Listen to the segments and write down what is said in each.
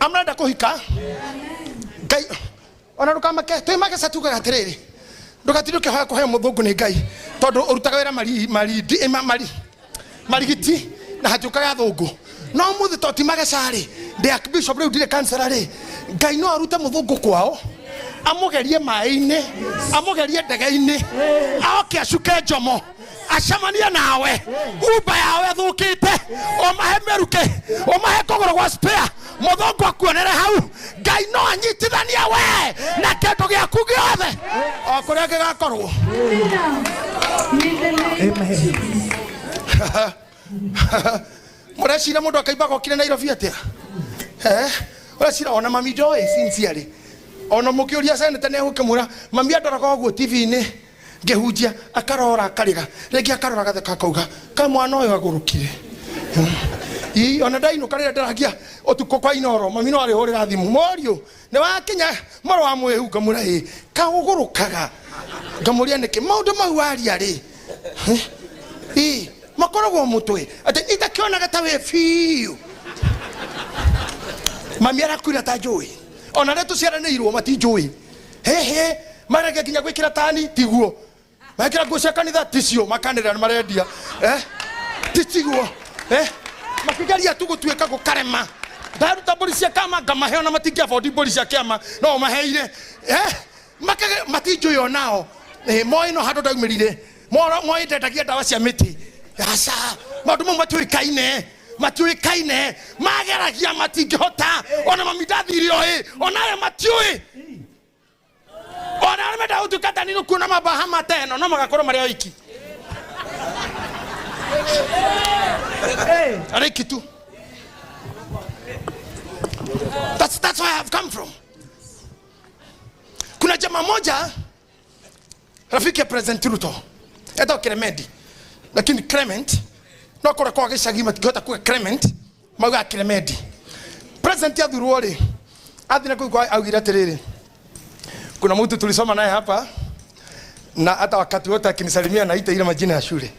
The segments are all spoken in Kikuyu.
Amrenda kuhika Ngai ona ndukamake twi mageca tugaga atiriri, ndugatinde ukihoya kuheo muthungu ni Ngai, tondu urutaga wira mari mari mari marigiti na hatiukaga athungu. No muthi to ti mageca ri, ndi archbishop riu, ndire kansela ri, Ngai no arute muthungu kwao, amugerie maĩ-inĩ, amugerie ndege-inĩ, aoke acuke njomo, acemanie nawe umba yawe ĩthũkĩte, ũmahe mĩrukĩ, ũmahe kũgũrũ gwa spare, mũthũngũ akuonere hau. Ngai no anyitithanie we na kĩndũ gĩaku gĩothe o kũrĩa gĩgakorwo. In the name of Jesus. Mũrecira mũndũ akaimbaga okire Nairobi atĩa? Eh, ũrecira ona mami ndoĩ sincerely, ona mũkĩũria seneta nĩ egũkĩmwĩra mami andoraga ũguo TV-inĩ ngĩhunjia, akarora akarĩra rĩngĩ, akarora gatheka, akauga ka mwana ũyũ agũrũkire. Ii, ona ndainũka rĩrĩa ndaragia ũtukũ kwa inoro, mami no arĩhũrĩra thimũ, "Mũriũ, nĩ wakinya mũrũ wa mwĩhu?" Ngamwĩra, "Ĩ." "Kaũgũrũkaga?" Ngamũria, "Nĩkĩ maũndũ mau waria rĩ?" Ĩ makoragwo mũtwe atĩ itakĩonaga ta wĩ biũ. Mami arakuire ta njũĩ, ona arĩa tũciaranĩirwo matinjũĩ. Hehe, marege nginya gwĩkĩra tani tiguo, mekĩra nguo cia kanitha ticio, makanĩrĩra nĩ marendia, eh? Titiguo, eh? Makĩgeria tu gũtuĩka gũkarema. Ndaruta mbũri cia kama ngamahe, ona matingĩabondi mbũri cia kĩama no maheire, eh? Matinjũĩ onao. Eh, moĩ no handũ ndaumĩrire. Moĩ ndendagia ndawa cia mĩtĩ. Aca, maũndũ mau matiũĩkaine, matiũĩkaine. Mageragia matingĩhota. Ona mami ndathire oĩ, onawe matiũĩ. Ona arĩa mendaga gũtuĩka tani kuona mabahama ta ĩno no magakorwo marĩ oiki, arĩ iki tu. That's where I have come from. Kuna jamaa moja rafiki ya President Ruto etagwo Clement, lakini Clement no kũrĩa kwa gĩcagi matingĩhota kuga Clement, maugaga Clement. President athurwo rĩ, athire kũu kwa augire atĩrĩrĩ, "Kuna mtu tulisoma naye hapa na hata wakati wote akinisalimia naita ile majina ya shule,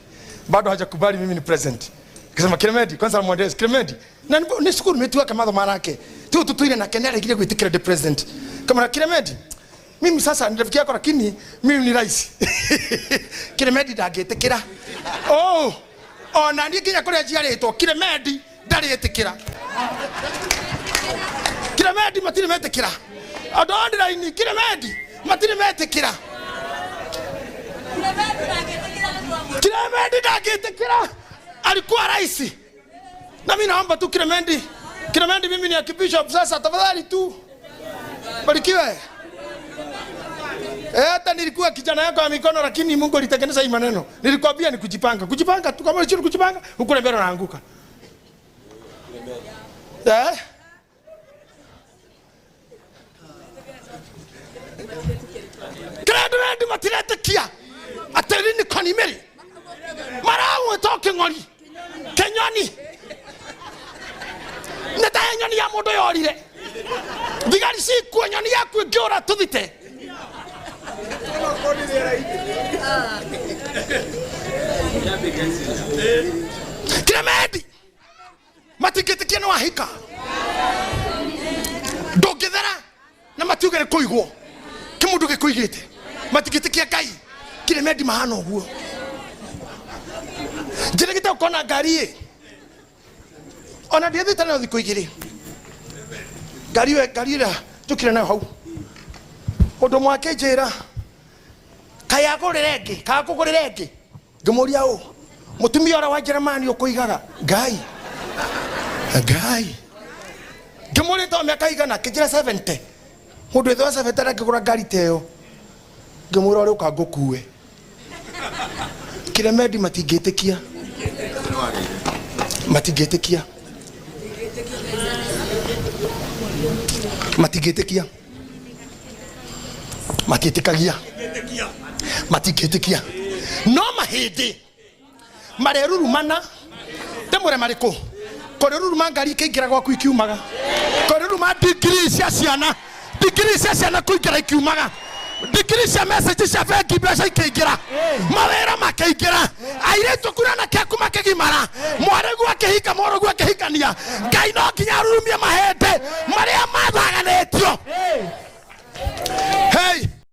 bado hajakubali mimi ni president." Akisema Clement, kwanza mwendezi Clement na ni cukuru mitu yake matho marake tu tutuire nake nĩaregire gwĩtĩkĩra the president. Kama Clement, mimi sasa ni rafiki yako, lakini mimi ni rais. Clement ndangĩtĩkĩra. Oh, ona niĩ nginya kũrĩa njiarĩtwo Clement ndarĩtĩkĩra. Clement matirĩ metĩkĩra andũ online. Clement matirĩ metĩkĩra. Clement ndangĩtĩkĩra alikuwa rais. Na mimi naomba tu Clement, Clement, mimi ni archbishop sasa, tafadhali tu barikiwe. Eh, hata nilikuwa kijana yako ya mikono, lakini Mungu alitengeneza hii maneno. Nilikwambia ni kujipanga, kujipanga tu, kama chini kujipanga, huko mbele unaanguka. Eh? Clement matiretĩkia atĩ nĩ konimĩrĩ maramwĩta o kĩng'ori kĩnyoni, nĩ ta nyoni ya mũndũ yorire, thigari cikuo, nyoni yaku ĩngĩũra tũthite. Clement matingĩtĩkia nĩ wahika, ndũngĩthera na matiuge nĩ kũigwo kĩmũndũ gĩkũigĩte, matingĩtĩkia Ngai. Clement mahana ũguo. Njĩrĩgĩte gũkona ngari ĩ ona ndiathĩte nayo thikũ 2, ngari ĩyo, ngari ĩrĩa njũkire nayo hau. Ũndũ ũmwe akĩnjĩra, "Kaĩ agũrĩre ĩngĩ, kana ngũgũrĩre ĩngĩ?" Ngĩmũria, "Ũ mũtumia ũrĩa wa Jeremani ũkũigaga?" Ngai, Ngai! Ngĩmũria, "To mĩaka igana?" Akĩnjĩra, "70." Mũndũ wĩthĩ wa 70 arangĩgũra ngari ta ĩyo? Ngĩmwĩra, "Ũrĩa ũka ngũkue." Clement matingĩtĩkia, matingĩtĩkia, matingĩtĩkia, matiĩtĩkagia, matingĩtĩkia. No mahĩndĩ marerurumana ndĩmwĩre marĩkũ. Kũrĩruruma ngari ikĩingĩra gwaku ikiumaga, kũrĩruruma digiri cia ciana, digiri cia ciana kũingĩra ikiumaga, digiri cia message cia bengi, mbeca ikĩingĩra, mawĩra makĩingĩra, airĩtu aku na anake aku makĩgimara, mwarĩguo akĩhika, mũrũguo akĩhikania. Ngai no nginya arurumie mahĩndĩ.